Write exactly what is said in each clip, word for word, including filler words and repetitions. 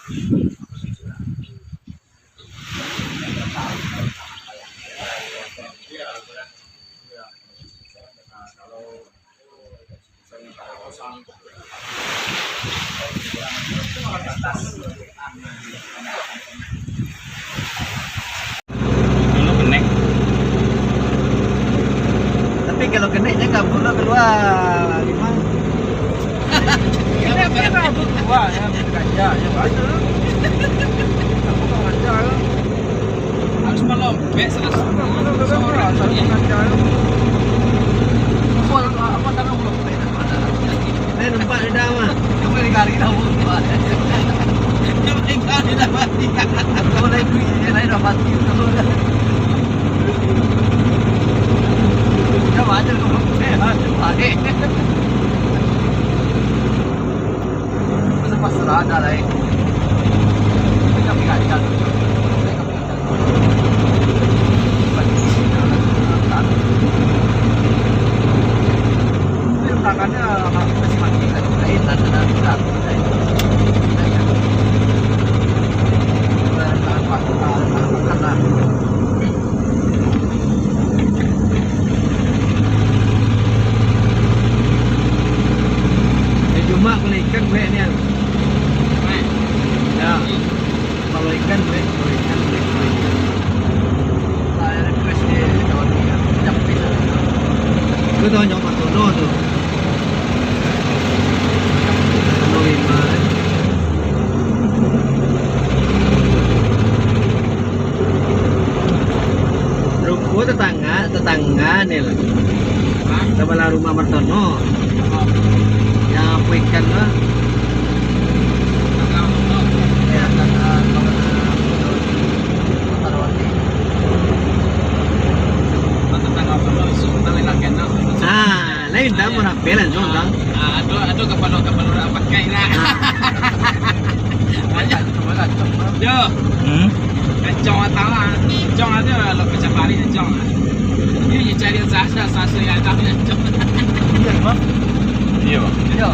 Dulu kenek. Tapi kalau kenek, dia kabur lah keluar, Bima. Kenek, kenek kabur keluar, ya, gajah, ya, bagus. Kabur gajah, ya. Harus malam, bek salah. Suara, salah gajah, ya. Apa, apa, tangan belum? Eh, nampak dia dah, mah. Dia boleh kari dah, mah. Dia boleh kari dah mati. Dia boleh duit, dia lain dah mati. Dia baca tu, eh, ada balik. Masa pasrah dah lah, eh. Tapi kacau. Eh, cuma kalau ikan banyak nian. Ya. Kalau ikan, boleh. Kalau ikan, boleh. Kalau ikan. Itu tahu nyok Martono tu. Martono lima, eh. Ruko tetangga, tetangga ni lah. Hah? Sebelah rumah Martono. Oh. Yang apa ikan tu? Tetangga Martono. Ya, tetangga Martono. Kota Rawati. Tetangga Martono, isu tentang lelakian tu. Ah, lain dah, ah, ya. Merampil langsung dah. Ah, ado, ado kapalo-kapalo dah pakai lah. Ah. Banyak. Yo. Hmm? Kancong atau lah. Kancong ada lah, pecah pari kancong lah. Ini cari sasa, sasa yang ada kancong. Iya, Bang. Iya, Bang. Iya.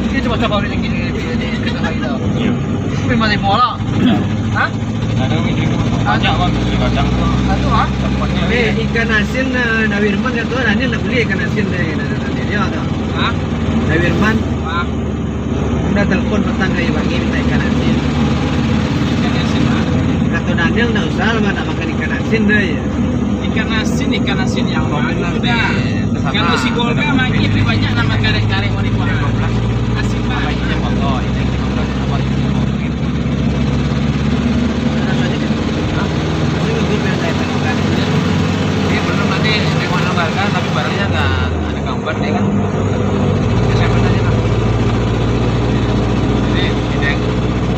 Ini cuma coba orang yang gini, gini, gini, gini, gini, gini. Iya. Ini memang lima orang. Iya. Hah? Ada yang gini, banyak, Bang, di kacang tu. Satu, ah? Tapi ikan asin, eh, Nawi Irman kata, "Nah, ini nak beli ikan asin dari, dari, dari dia," tu. Hah? Nawi Irman. Hah? Udah telepon petang kayu pagi minta ikan asin. Ikan asin, ah. Kata Daniel, "Ndak usah lah, nak makan ikan asin dah, ya." Ikan asin, ikan asin yang mana dah? Kalau si Golga lagi lebih banyak nama karek-karek mau dibuat. Asin, Pak. Apa ini yang kotor? Ini yang kotor, apa ini yang kotor? Rasanya gitu. Hah? Rasanya gitu, biar saya tengokkan. Ini belum nanti tengok gambar kan, tapi barangnya nggak ada gambar nih kan. Saya tanya kan. Ini, ini yang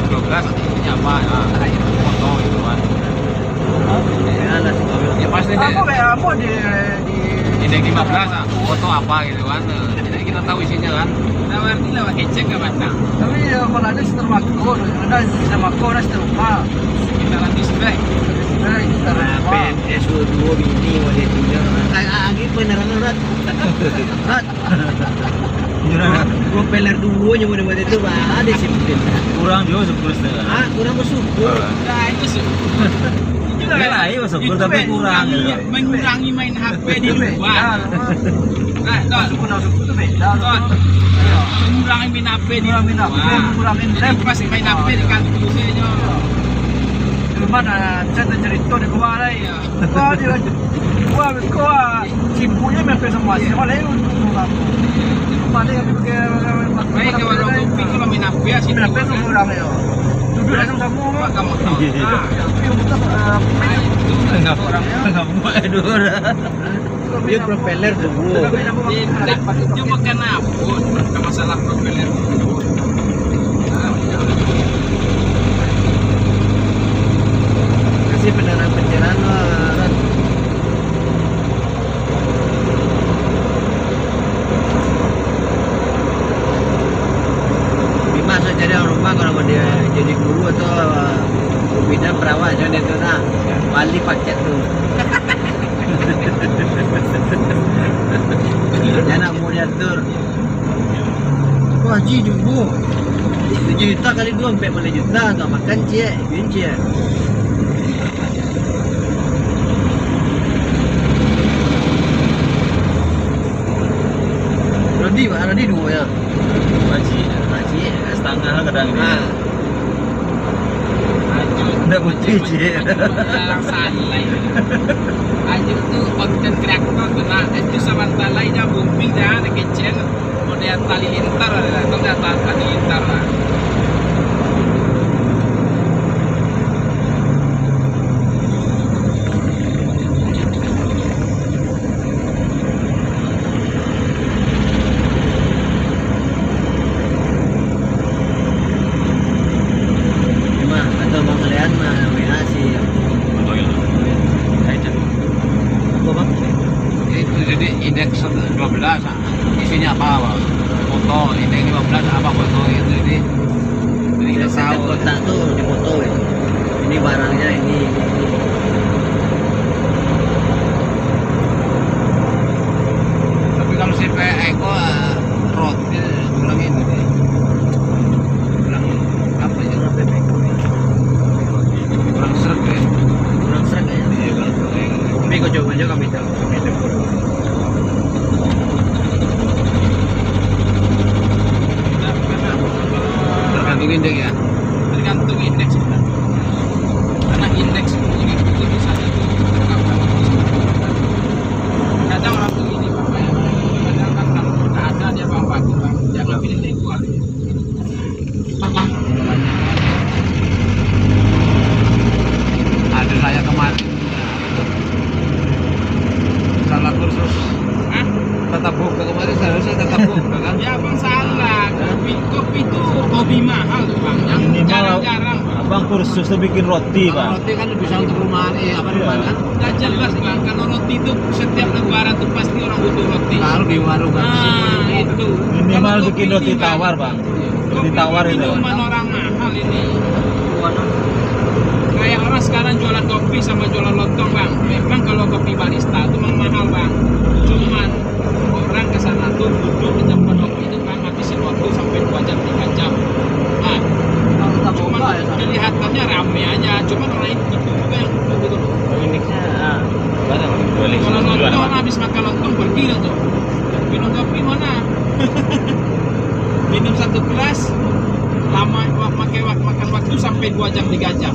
dua belas, ini apa? Nah, ini foto gitu kan. Ya, pasti deh. Apa kayak apa di, di Indeks lima belas, ah, foto apa gitu kan. Jadi kita tahu isinya kan. Nah, berarti lah pakai cek ke batang. Tapi, ya, kalau ada si termakul, ada si termakul, ada si terlupa. Kita nanti strike. Strike, kita lupa. P N S dua bini, wadah itu, ya. Ah, ah, lagi penerangan, Rat. Rat. Propeller duo nyo model-model tu, bah, ado simpel. Kurang juo sapuluah setengah. Ah, kurang basyukur. Ah. Nah, itu sih. Itulah. Yo lah, iyo basyukur, itu tapi kurang, mengurangi, gitu, mengurangi main H P di luar. Nah, Ton. Basyukur, basyukur tu beda, Ton. Mengurangi main H P di luar. Mengurangi main H P, mengurangi lem. Jadi pas main H P di kantor sajo. Cuman, ah, saya ada cerita di luar lah, ya. Wah, dia, wah, kau, ah, sibuknya main P S sama, siapa lagi untuk kamu? Itu mana yang dipakai, baik, kalau kopi tu lah main H P, sibuk. Main H P sama orang, ya. Duduk langsung sama orang. Kamu tahu. Iya, iya. Ah, tapi yang betul, ah, main itu orang, ya. Nggak muat dua orang. Dia propeller tu, bro. Indak, cuma kan apa? Bukan masalah propeller tu. Kasih penerangan pencerahan lah, Ran. Bima, so cari orang rumah kalau mau dia jadi guru atau, uh, bidan perawat, jangan dia tu nak bali paket tu. Dia nak mau diatur. Wah, Haji jumbo. Itu Juta kali duo, ampek baleh juta, ndak makan ciek, duit ciek. Rodi, Pak, Rodi duo ya. Haji. Haji. Setengah lah kadang ni. Ha. Ndak putih, ciek. Yang salah. Ajo tu konten kreator tu, nah, itu sabanta lai dah booming dah, nak kecil. Model Halilintar lah, tau ndak Halilintar lah. Cuma, atau Bang Lean mah, W A si. Betul ya. Kayak itu. Apa, Bang? Itu jadi indeks dua belas, ah. Isinya apa, Bang? Foto, indeks lima belas, apa foto itu, jadi Jadi kita tahu. Setiap kotak tu dipoto gitu. Ini barangnya, ini, ini, ini. Tapi kalau sampai eko, ah, roti, kurang ini deh. Kurang apa ya? Kurang sreg ya. Kurang sreg ya? Iya, kurang sreg. Tapi kau coba aja kami tahu. Tergantung indeks ya? Tergantung indeks. Karena indeks itu bisa jadi kadang orang begini, Pak. Kadang kan kalau tak ada dia bawa itu, Pak. Jangan pilih dari luar. Ada saya kemarin. Salah kursus. Hah? Tatap muka kemarin, seharusnya tatap muka, kan? Ya, Abang salah. Kopi, kopi itu hobi mahal tuh, Bang. Yang jarang-jarang, Bang. Abang kursus tuh bikin roti, Bang. Kalau roti kan bisa untuk rumah, eh, apa, rumah, kan? Udah jelas, Bang. Kalau roti itu setiap lebaran tuh pasti orang butuh roti. Kalau di warung, kan? Nah, itu. Minimal bikin roti tawar, Bang. Kopi ditawar itu. Minuman orang mahal ini. Kayak orang sekarang jualan kopi sama jualan lontong, Bang. Memang kalau kopi barista itu memang mahal, Bang. Cuman orang ke sana tuh duduk di tempat kopi itu, Bang, habisin waktu sampai dua jam, tiga jam. Nah, cuman kelihatannya rame aja, cuman orang itu juga yang duduk gitu loh. Kalau lontong, habis makan lontong, pergi dah tuh. Minum kopi mana? Minum satu gelas, lama, wa-, makai wak-, makan waktu sampai dua jam, tiga jam.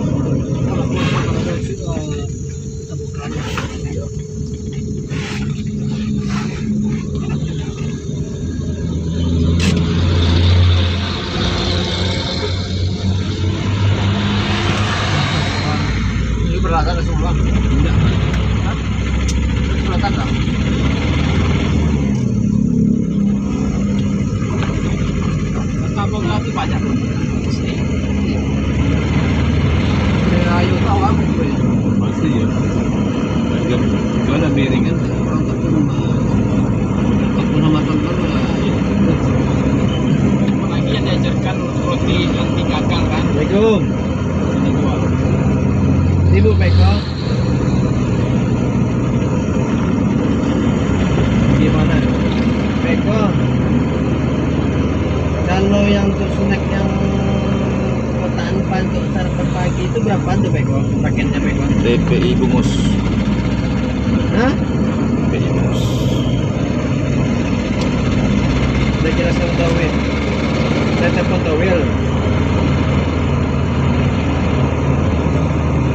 Ini berasa ada sebelah. Tidak. Hah? Berasa tak? Apa berarti banyak? Ayo, tahu apa itu ya? Pasti ya. Gimana miringan? Orang tak pernah, tak pernah makan kan, ya. Apalagi yang diajarkan roti anti gagal, kan? Assalamualaikum. Ini dua. Ibu Peko. Gimana? Peko. Kalau yang untuk snack yang kotaan pan untuk sarapan pagi itu berapa tuh, Peko? Paketnya, Peko? T P I bungus. Hah? T P I bungus. Udah jelas sama Tawil. Saya telepon Tawil.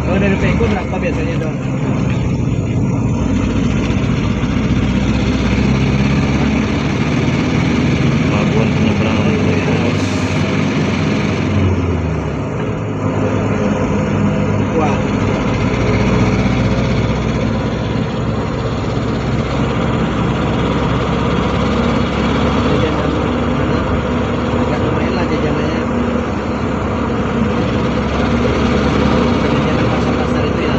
Kalau dari Peko berapa biasanya, Dong? Pelabuhan penyeberangan Riau. Wah. Jajanan, agak lumayan lah jajanannya. Jajanan pasar-pasar itu ya.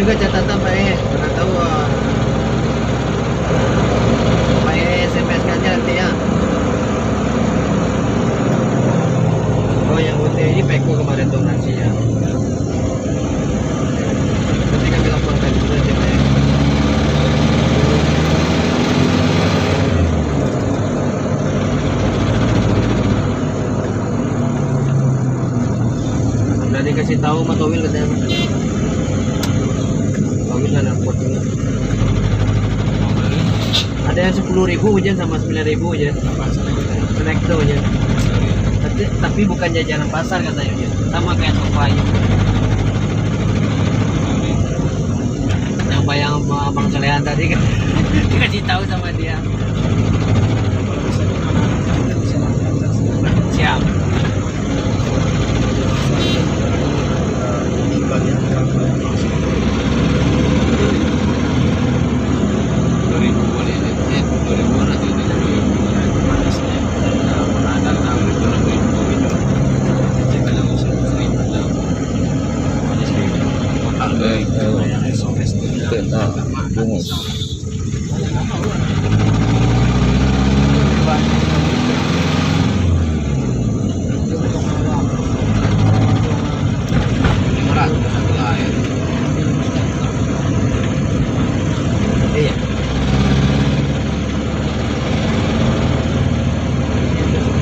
Catatan, Pak, eh. Mana tahu, ah. Pak, eh, S M S-kan aja nanti, ya. Oh, yang putih ini Peko kemarin tuh nasi, ya. Nanti kami laporkan juga, Pak, eh. Udah dikasih tahu sama Towil katanya. Towil ada kuat juga. Ada yang sepuluh ribu hujan sama sembilan ribu hujan. Selecto hujan. Tapi, tapi bukan jajanan pasar katanya hujan. Sama kayak toko ayu. Yang bayang sama Abang Solehan tadi kan. Dikasih tahu sama dia. Siap. Bungus. Iyo.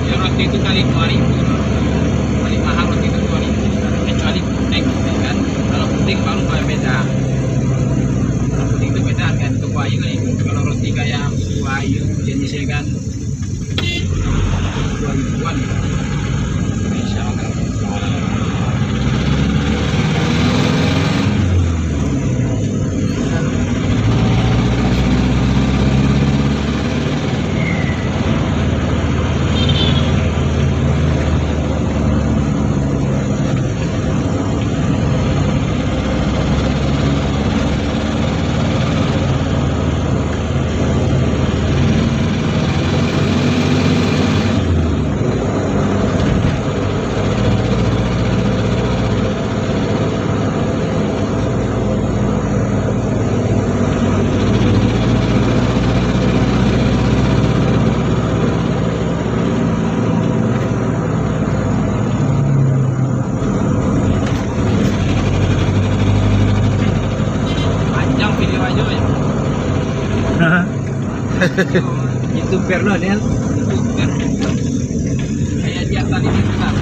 Yo, roti tu kali duo ribu, paling mahal roti tu duo ribu, kecuali puding, kan. Kalau puding baru beda. Kalau puding tu beda harga, tu kuah ayu kan itu. Kalau roti kayak kuah ayu jenisnya kan, Panjang video aja ya. Itu Perno, Niel. Itu Perno. Kayak di atas ini, Bang.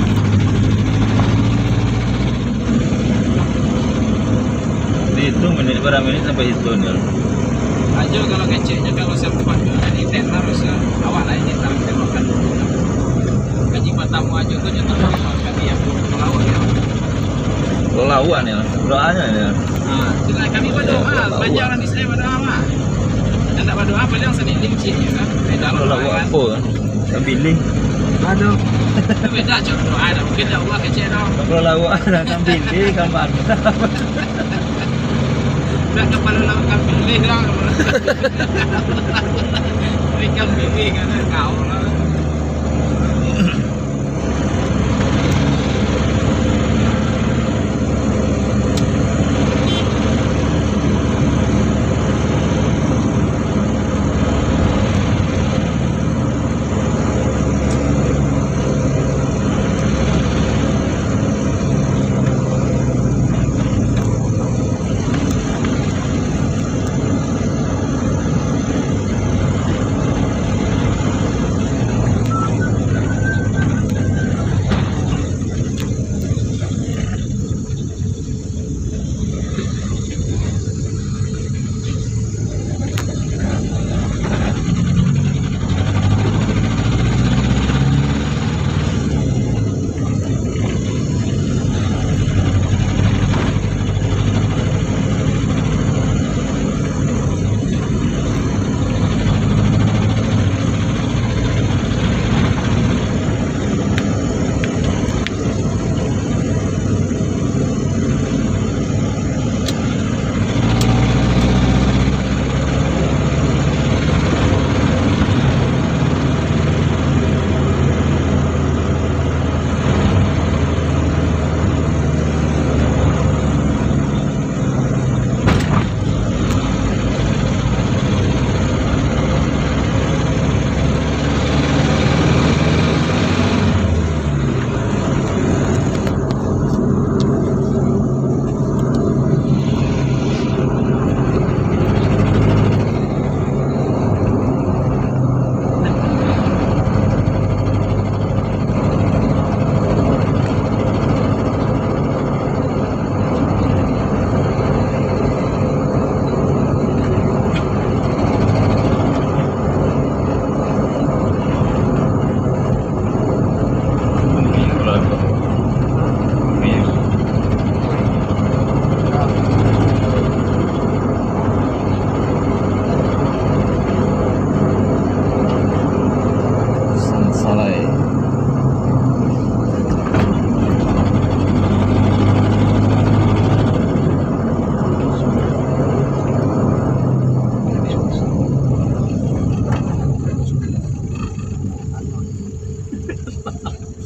Dihitung menit, berapa menit sampai situ, Niel? Ajo kalau keceknya, kalau sempat jadi tenar, harus, eh, awak lah ini tarikkan makan dulu. Kaji matamu ajo tu, nyo tarikkan makan dia, kalau awak ya. Kalau awak, Niel, doanya, Niel. Ah, itulah kami berdoa, panjang lah di saya berdoa, Mak. Jan dak badoa, paling sanilik ciek je kan. Beda lah. Kalau awak apo? Sambiling. Aduh. Beda cak doa dah. Mungkin dak Allah kecek dah. Kalau awak dah sambiling, gambar. Dak kepala lawak kan pilih dah. Ikan pilih kan kau lah. Alai.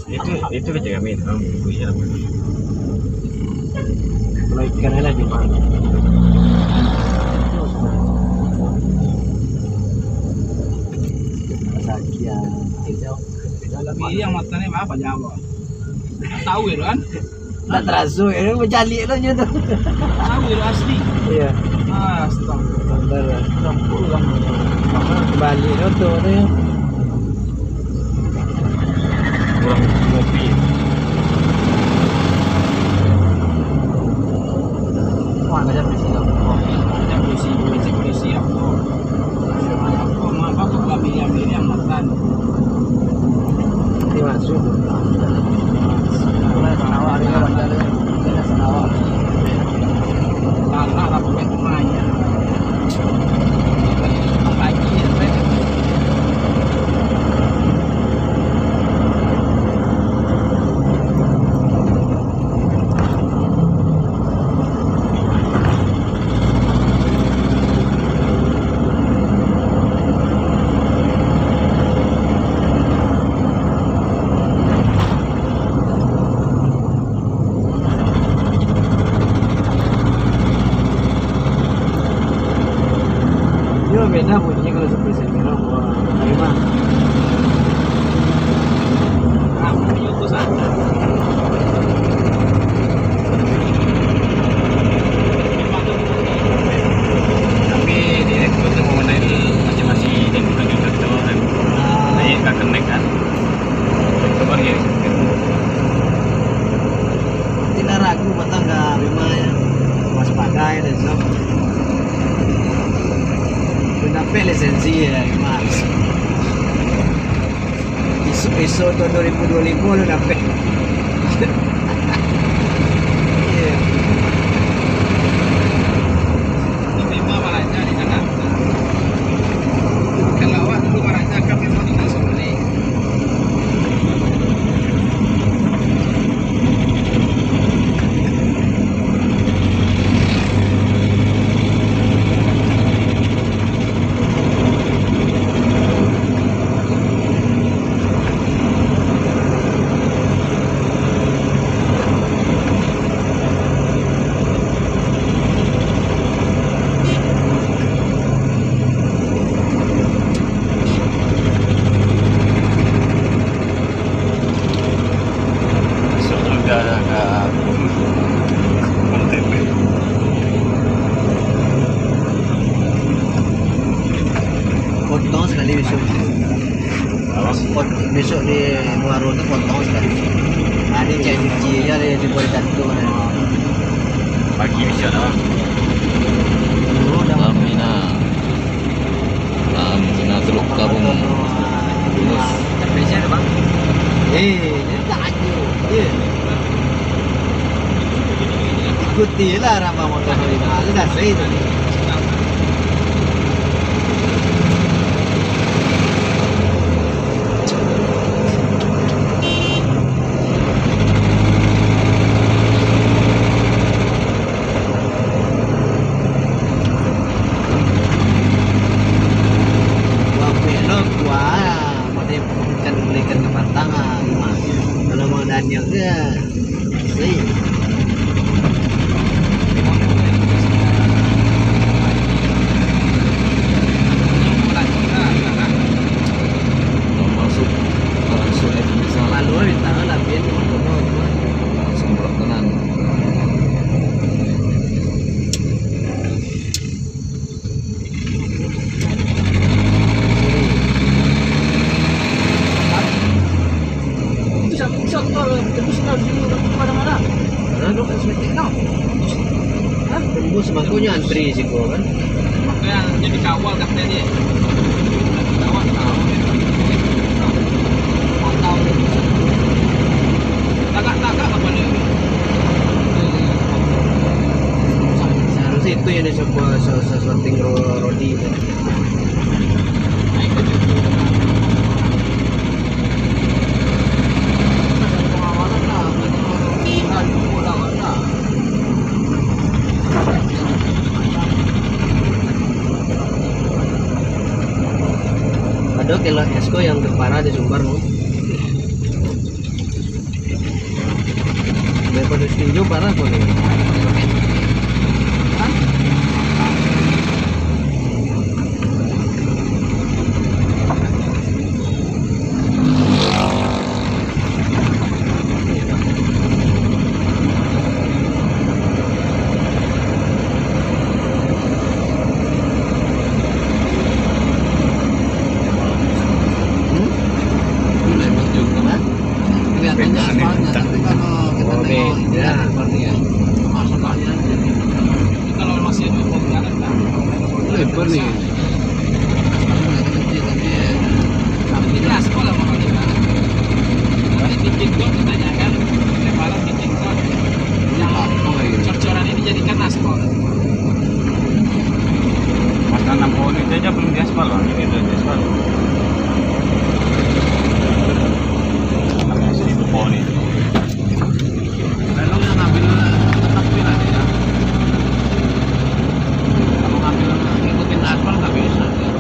Itu, itu kecil kami, ha, bungkuih je lah. Kalau ikan aja, Bang. Sakit, ya. Dalam ini yang matanya apa, Jawa? Tahu ya, kan? Tak terasa, ya. Mencalik tu je tu. Tahu ya, asli. Iya. Ah, astaga. Sabar lah. Campur lah. Balik tu, tu, tu, ya. Kurang kopi. Wah, ada polisi dah. Ada polisi, polisi, polisi apa? Apa, apa, apa, apa, apa, apa, apa, apa, Dimasuk. Mulai Sarawak, dia baca dia. Dia dah Sarawak. Salah, apa, apa, apa, apa. Yo, beda bunyi kalau Super Semi, wah, dari mana? Tapi di itu tu memanai masing-masing tingkat tu kan. Naik ka connect kan. Itu kan ya. Tidak ragu patang ka rumah ya. Waspada ya, dan so. Belum dapek lisensi ya, rumah. Isu-isu tahun dua ribu dua puluh lima lu dapek. Iya. Tapi memang balajar di sana. Kalau awak dulu balajar kan memang tidak sebenarnya. Masuk juga ka Kontep. Potong sekali besok. Apa? Pot-, besok di Muaro tu potong sekali. Ada cek cuci aja di, di bawah jantung. Pagi besok dah. Dulu dah. Amin, ah. Nah, kena teluk kabung. Yunus. Terpleset, Bang. Eh, dia tak aja. Ya. Ikuti lah ramah motor lima tu dah, saya tu. Wah, belok, wah. Model ikan, ikan kapatang ah, Mas. Kalau mau Daniel tu, ya. Sih. Masuk, langsung F B S. Lalu bintang lah, Bin. Langsung belok kanan. Tembus, makanya antri siko kan. Makanya jadi kawal katanya dia. Kawal, kawal. Tagak-tagak apa ni? Seharusnya itu yang disebut se-, se-, slotting ro-, rodi tu. Di Sumbar, no. Daripada setuju, parah kok ni. Hah? Hmm? Ini lebar juga, kan? Kelihatannya aspalnya, tapi kalau kita tengok ini, ya, lebar nih, ya. Masalahnya, kalau masih ada pembenahan, nah, lebar nih. Ini aspal apa bagaimana? Nanti di TikTok ditanyakan, lebaran di TikTok. Yang cor-coran ini jadikan aspal. Mas nanam pohon itu aja belum diaspal, Bang. Ini udah diaspal. Namanya seribu pohon itu. Lalu yang ngambil tetap pil aja, ya. Kalau ngambil ngikutin aspal nggak bisa, ya.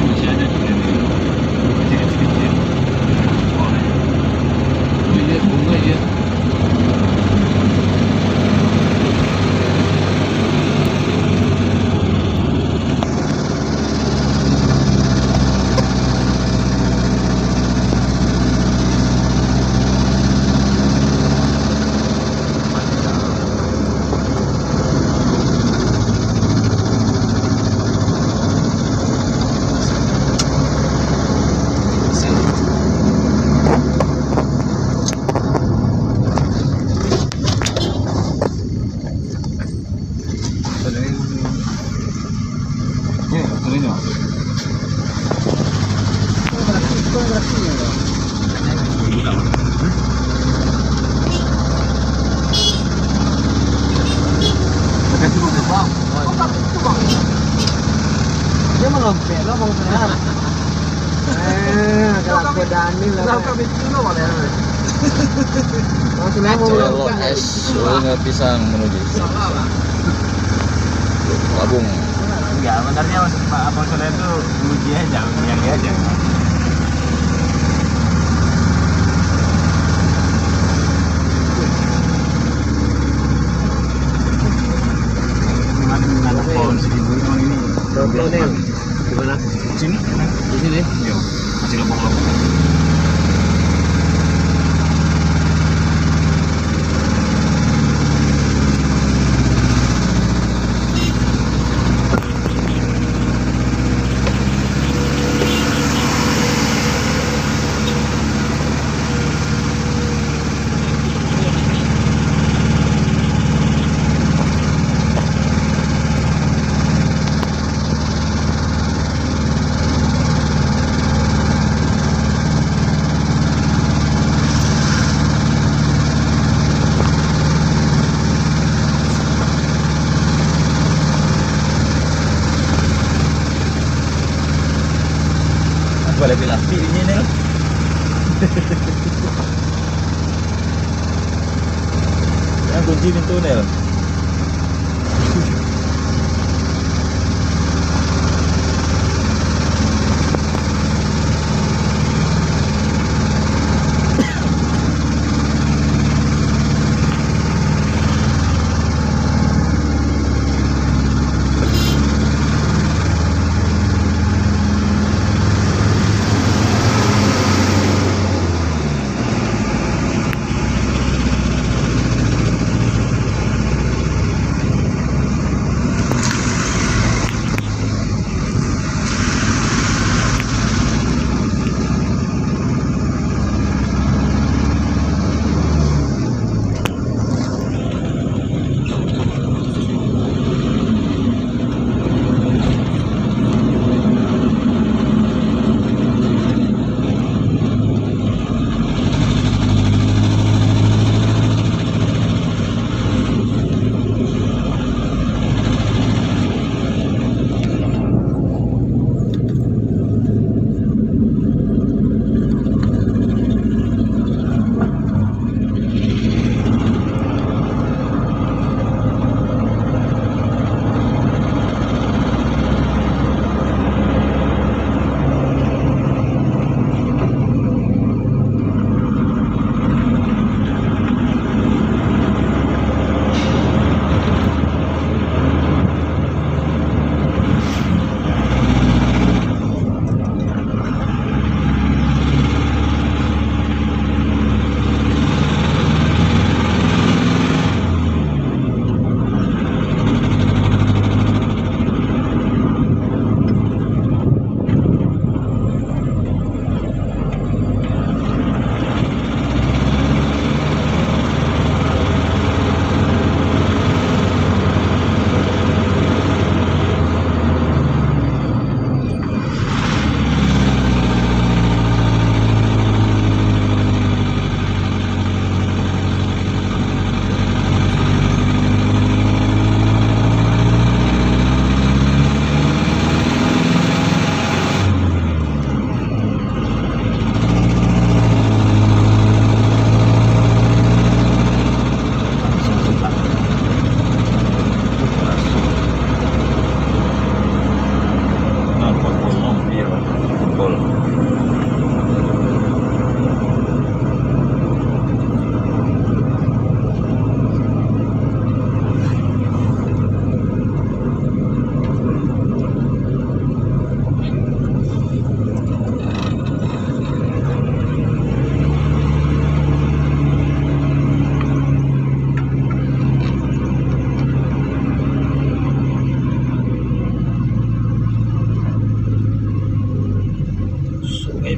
Masih ada di sini. Masih kecil-kecil. Oh, iya, bunga, iya. Dia malompek lah, Bang Sunan. Eh, agak laku Daniel lah. Lah, kami tu lah, boleh. Bang Sunan mau Celok malompek. Es, ulun pisang menuju Salah, Bang. Labung. Enggak, sebenarnya maksud Pak Abang Sunan itu uji aja, uji aja. Gimana, gimana pohon seribu ini? Contoh, Nel. Di mana? Di sini, kan? Di sini? Iya. Masih lubang-lubang. Aku ada lapik ini, Nel. Yang kunci pintu, Nel.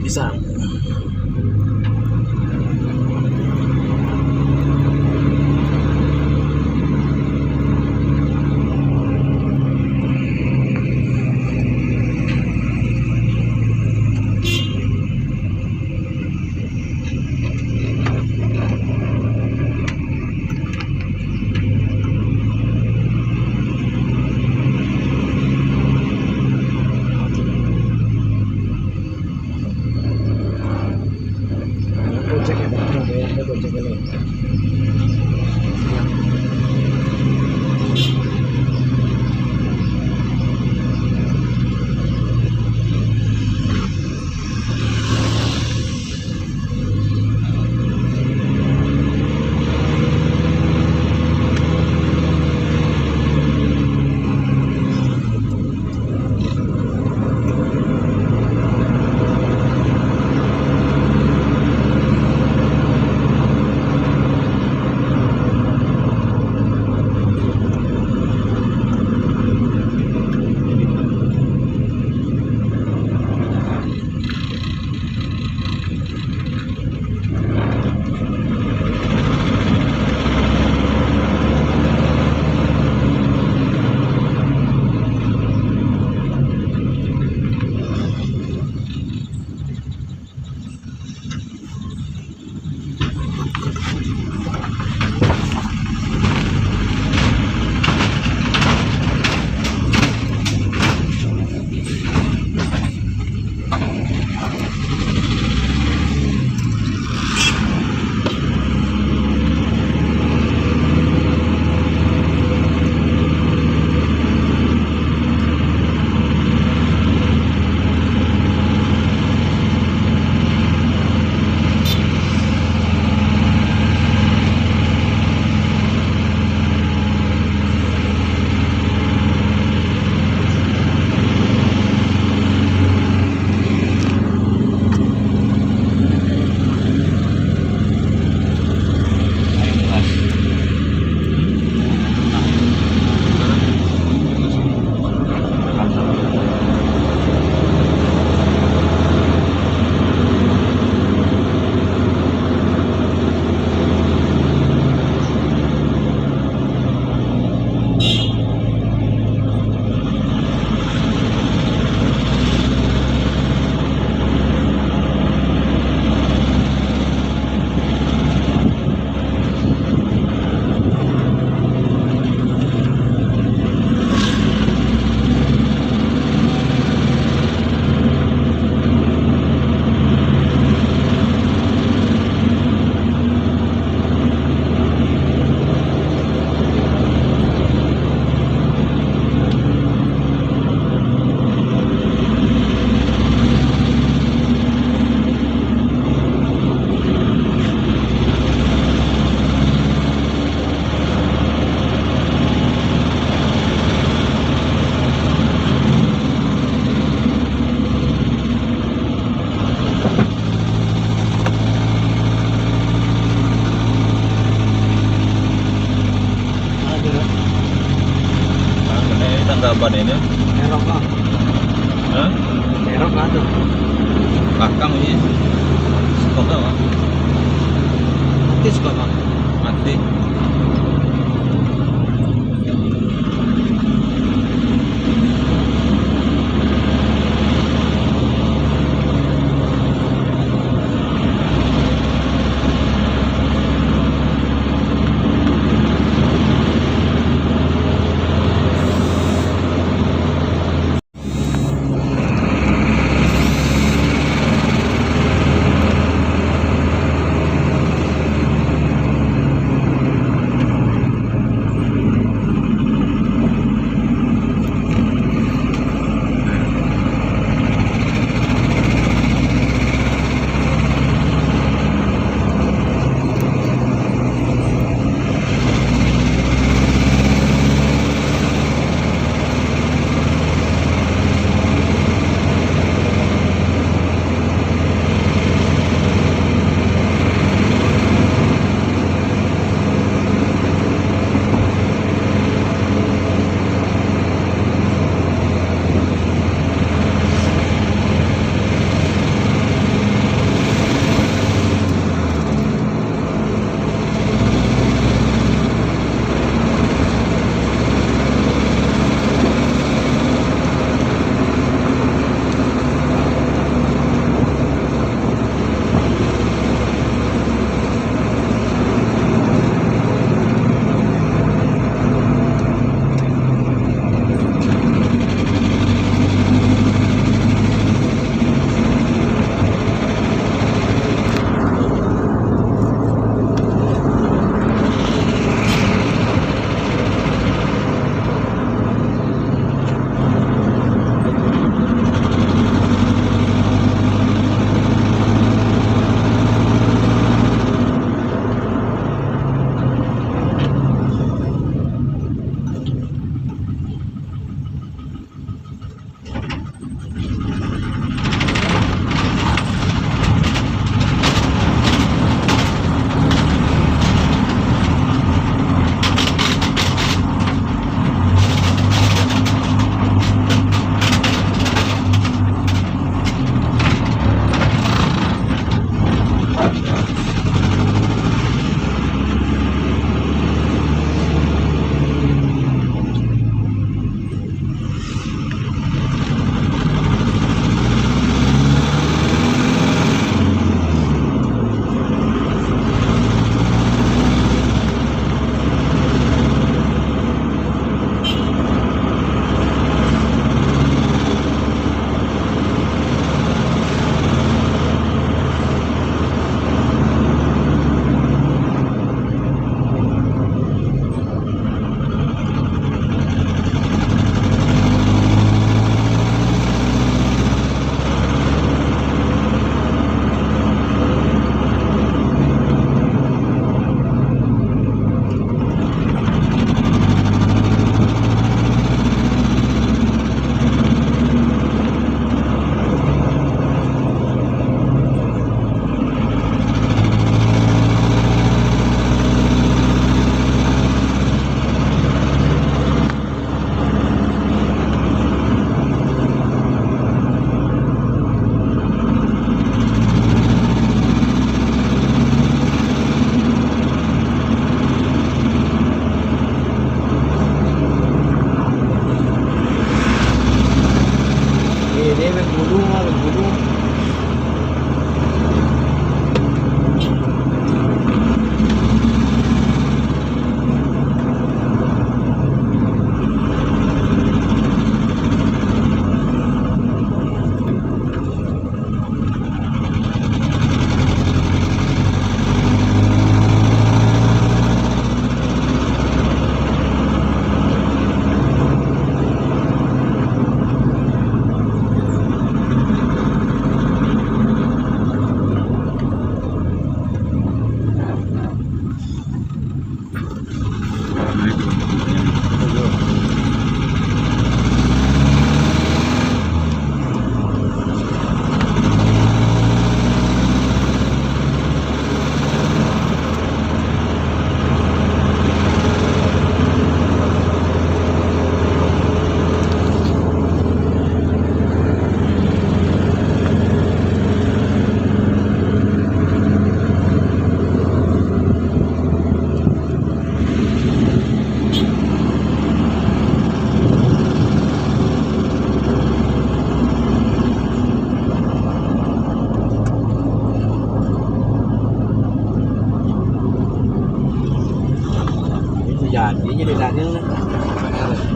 Bisa. Ado. Ah, kena tangga ban ini. Erok lah. Hah? Erok lah tu. Belakang ni. Stop dah, Bang. Mati stop, Bang. Mati.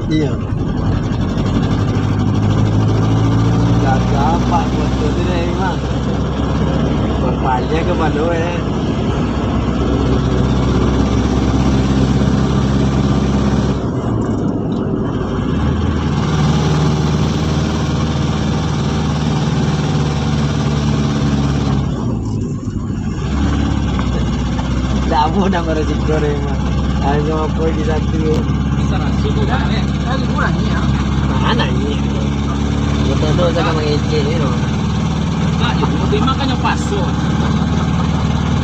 Iyo. Gagah apak motor tu deh, Mang. Berpayah ke malu, eh. Ndak amuah nak baresiko deh, Mang. Ayo, apo di satu. Bisa masuk tu dah, eh. Lagi kurang ni, ya. Mana ni? Betul tu, saya mangecek ni, no. Tak, ya, terima kan yang pasuk.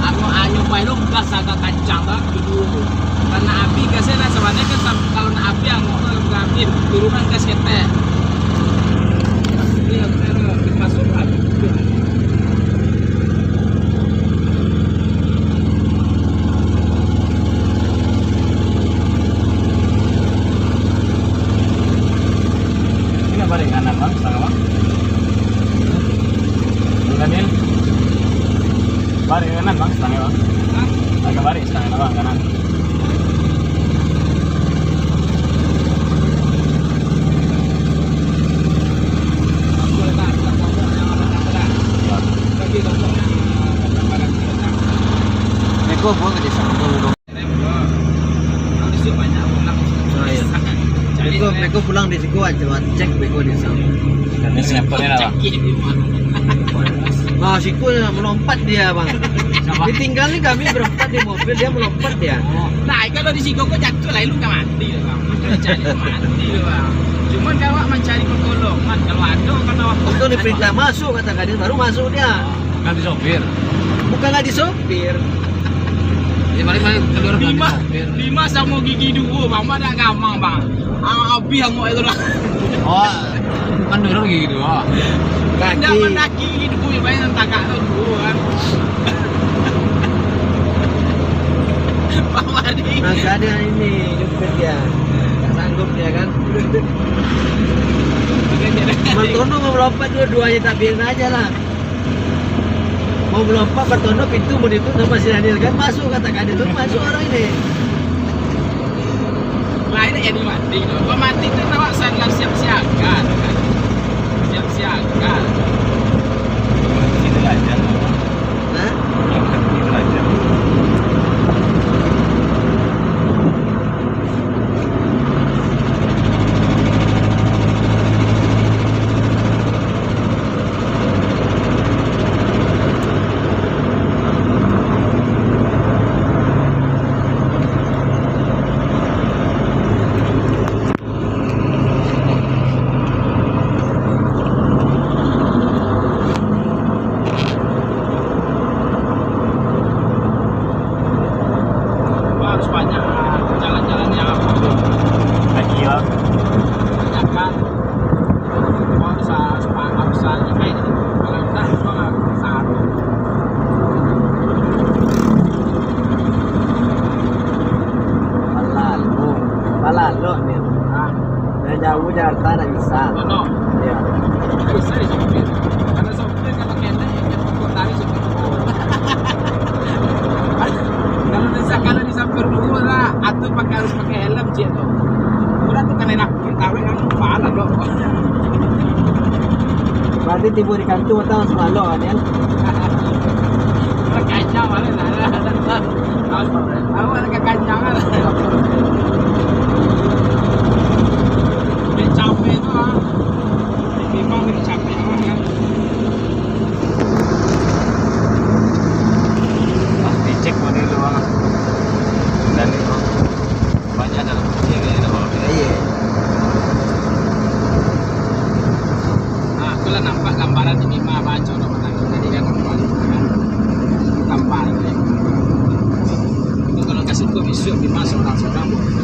Anu, anyo pai lo gas agak kancang, kan, dulu. Karena api gasnya, nah, sebenarnya kan, sam-, kalau nak api, angok lo, api, turunan gas ketek. Ini yang saya pasuk, kan. Ini nggak barek kanan, Bang, setengah, Bang? Bang Daniel? Barek kanan, Bang, setengah, Bang? Hah? Agak barek setengah, Bang, kanan. Siap. Assalamualaikum, Bang, di sana dulu, Bang. Oh, iya. Beko, beko pulang di siko aja, Bang. Cek beko di sana. Ini siapa ni, Bang? Nah, siko melompat dia, Bang. Siapa? Ditinggalin kami berempat di mobil, dia melompat dia. Oh. Nah, kalau di siko kok jatuh lah, lu nggak mati lah, Bang. Mencari mati lah, Bang. Cuman kalau awak mencari pertolongan, kalau ada, kalau awak. Itu diperintah masuk, kata Kadil, baru masuk dia. Ganti sopir. Bukan ganti sopir. Ya, paling, paling keluar ganti Bima, sopir. Bima samo gigi duo, Bang, Bima dak gamang, Bang. Ah, abih angok itu lah. Oh, kan dulu gigi duo. Kaki. Indak mendaki gigi duo, ya, Bang, yang tagak tu duo kan. Bang Wadi. Masih ada ini, jepit dia. Tak sanggup dia kan. Martono mau melompat dua-duanya, tak biarin aja lah. Mau melompat, Martono pintu mau ditutup sama si Daniel kan, masuk kata Kadil tu, masuk orang ini. Lah, ini jadi mati tu. Kalau mati tu awak sangat siap siaga tu kan. Siap siaga. Mati tu aja. Hah? Mati tu aja. Harus banyak jalan-jalan yang apa tu? Lagi, ya. Tanjakan. Harus, harus paham, harus saling main. Kalau enggak, cuma harus satu. Balalu, balalu ni. Ah. Dari jauh Jakarta nak bisa. Betul. Ya. Bisa di sopir. Kalau sopir kalau kendek, ya, pokok tadi sopir. Kalau di, kalau di sopir dulu lah, atau pakai, harus pakai helm, cik, tu. Udah tu kena nak Tawek kan, pala dok. Berarti tibo di kantua atau langsung lalok kan, Niel? Terkacau balik lah. Awak dah kacau kan. Dia capek tu, ah. Memang dia capek awak kan. Pas dicek model tu, ah. Dan itu. Banyak dalam kecil ni, dah bawa. Iya. Nah, aku lah nampak gambaran di Bima baco dah, tadi kan nampak, kan? Gambar ni. Itu kalau kasih tu besok Bima seorang-seorang buat.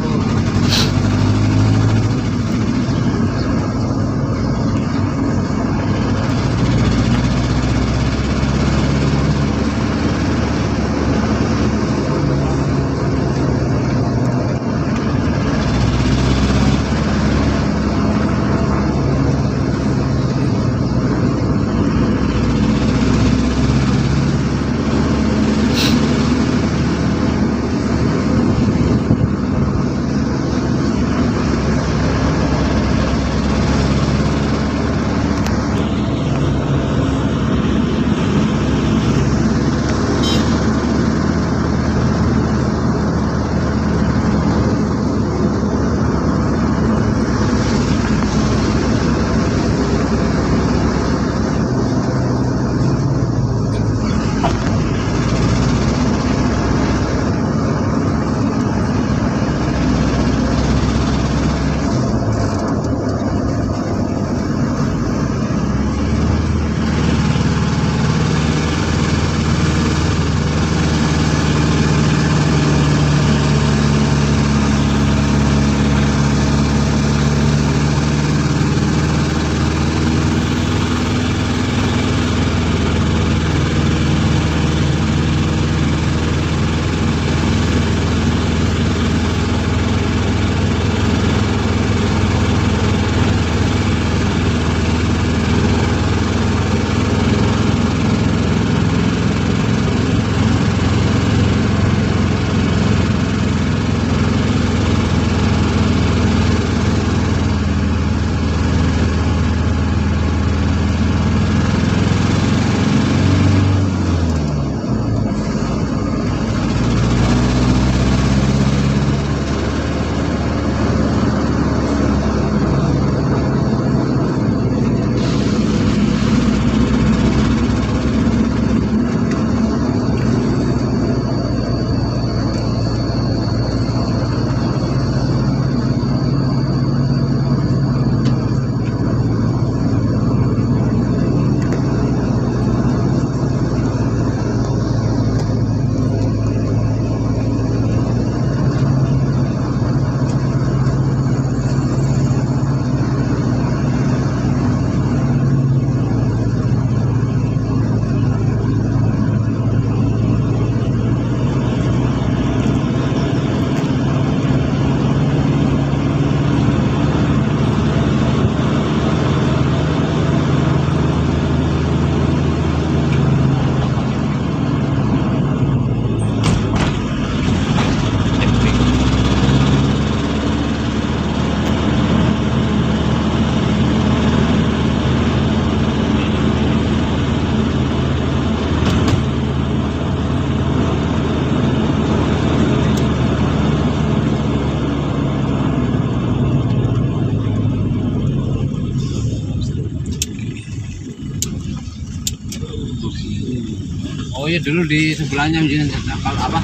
Oh iya, dulu di sebelahnya masjid, kalau apa,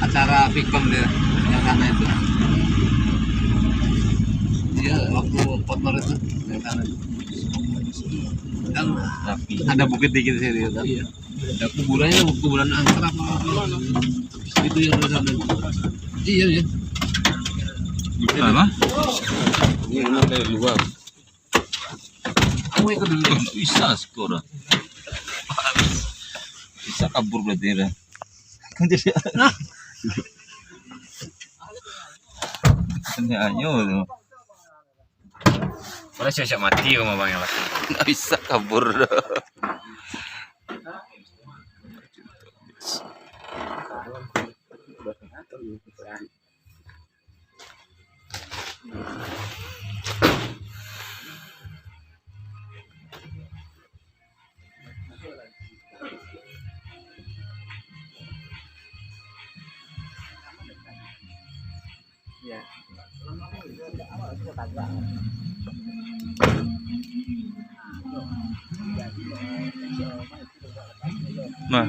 acara Pikom dia, yang sana itu. Iya, waktu kotor itu, yang sana. Kan ada bukit dikit sini, kan? Iya. Ada kuburannya, kuburan angker apa, apa. Itu yang di sana. Iya, iya. Di sana? Ini ada luar. Kamu ikut dulu. Bisa skor. Bisa kabur berarti dah. Kan jadi. Ini ayo tu. Mana siap-siap mati kamu, Bang, yang laki? Nggak bisa kabur dah. Nah.